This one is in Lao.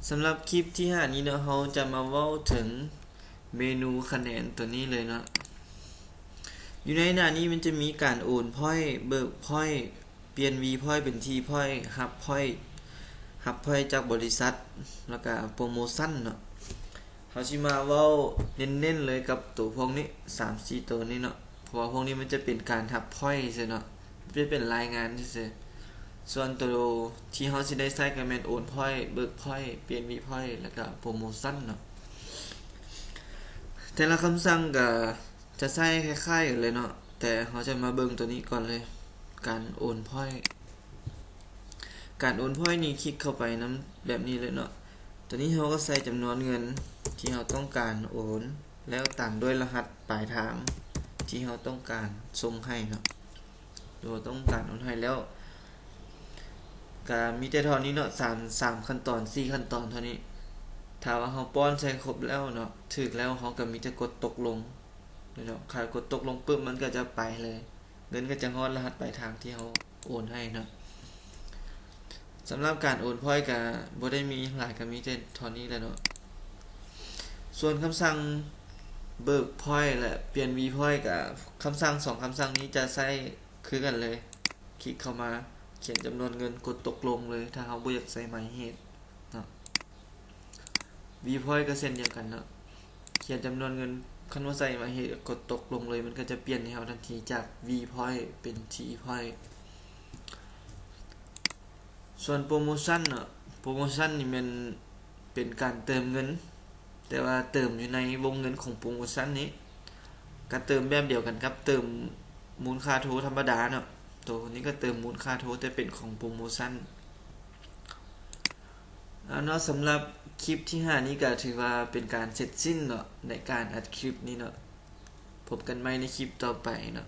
ສຳລັບຄລິບທີຫ້ານີ້ເນາະ ເຮົາຈະມາເວົ້າເຖິງເມນູຄະແນນໂຕນີ້ເລີຍເນາະ. ຢູ່ໃນໜ້ານີ້ມັນຈະມີການໂອນພອຍ, ເບີກພອຍ, ປ່ຽນວີພອຍເປັນທີພອຍ, ຮັບພອຍ, ຮັບພອຍຈາກບໍລິສັດ ແລ້ວກະໂປຣໂມຊັນເນາະ. ເຮົາຊິມາເວົ້າເນັ້ນໆເລີຍກັບໂຕພວກນີ້ ສາມສີ່ໂຕນີ້ເນາະ ເພາະວ່າພວກນີ້ມັນຈະເປັນການຮັບພອຍຊື່ເນາະ ຈະເປັນລາຍງານຊື່ໆ. ສ່ວນໂຕທີ່ເຮົາຊິໄດ້ໃຊ້ກໍແມ່ນໂອນພອຍ, ເບີກພອຍ, ປ່ຽນວີພອຍ ແລ້ວກະໂປຣໂມຊັນເນາະ. ແຕ່ລະຄຳສັ່ງກໍຈະໃຊ້ຄ້າຍໆກັນເລີຍເນາະ ແຕ່ເຮົາຈະມາເບິ່ງໂຕນີ້ກ່ອນເລີຍ ການໂອນພອຍ. ການໂອນພອຍນີ້ ຄລິກເຂົ້າໄປນຳແບບນີ້ເລີຍເນາະ. ໂຕນີ້ເຮົາກໍໃສ່ຈຳນວນເງິນທີ່ເຮົາຕ້ອງການໂອນ ແລ້ວຕາມດ້ວຍລະຫັດປາຍທາງທີ່ເຮົາຕ້ອງການສົ່ງໃຫ້ເນາະ ຫຼືວ່າຕ້ອງການໂອນໃຫ້. ແລ້ວກໍມີແຕ່ເທົ່ານີ້ເນາະ ສາມ ສາມຂັ້ນຕອນ ສີ່ຂັ້ນຕອນເທົ່ານີ້. ຖ້າວ່າເຮົາປ້ອນໃສ່ຄົບແລ້ວເນາະ ຖືກແລ້ວ ເຮົາກໍມີແຕ່ກົດຕົກລົງເນາະ. ຖ້າກົດຕົກລົງປຶບ ມັນກໍຈະໄປເລີຍ ເງິນກໍຈະຮອດລະຫັດປາຍທາງທີ່ເຮົາໂອນໃຫ້ເນາະ. ສຳລັບການໂອນພອຍກໍບໍ່ໄດ້ມີຫຍັງຫຼາຍ ກໍມີແຕ່ເທົ່ານີ້ແຫຼະເນາະ. ສ່ວນຄຳສັ່ງເບີກພອຍ ແລະ ປ່ຽນວີພອຍ ກໍຄຳສັ່ງສອງຄຳສັ່ງນີ້ຈະໃຊ້ຄືກັນເລີຍ. ຄລິກເຂົ້າມາ ຂຽນຈຳນວນເງິນ ກົດຕົກລົງເລີຍ ຖ້າເຮົາບໍ່ຢາກໃສ່ໝາຍເຫດເນາະ. ວີພອຍກໍເຊັ່ນດຽວກັນເນາະ ຂຽນຈຳນວນເງິນ ຄັນວ່າໃສ່ໝາຍເຫດກໍກົດຕົກລົງເລີຍ ມັນກໍຈະປ່ຽນໃຫ້ເຮົາທັນທີຈາກວີພອຍເປັນທີພອຍ. ສ່ວນໂປຣໂມຊັນເນາະ ໂປຣໂມຊັນນີ້ແມ່ນເປັນການເຕີມເງິນ ແຕ່ວ່າເຕີມຢູ່ໃນວົງເງິນຂອງໂປຣໂມຊັນນີ້ ກໍເຕີມແບບດຽວກັນກັບເຕີມມູນຄ່າໂທທຳມະດາເນາະ. ໂຕນີ້ກໍເຕີມມູນຄ່າໂທ ແຕ່ເປັນຂອງໂປຣໂມຊັນ. ເອົາເນາະ ສຳລັບຄລິບທີຫ້ານີ້ກໍຖືວ່າເປັນການເສັດສິ້ນເນາະ ໃນການອັດຄລິບນີ້ເນາະ. ພົບກັນໃໝ່ໃນຄລິບຕໍ່ໄປເນາະ.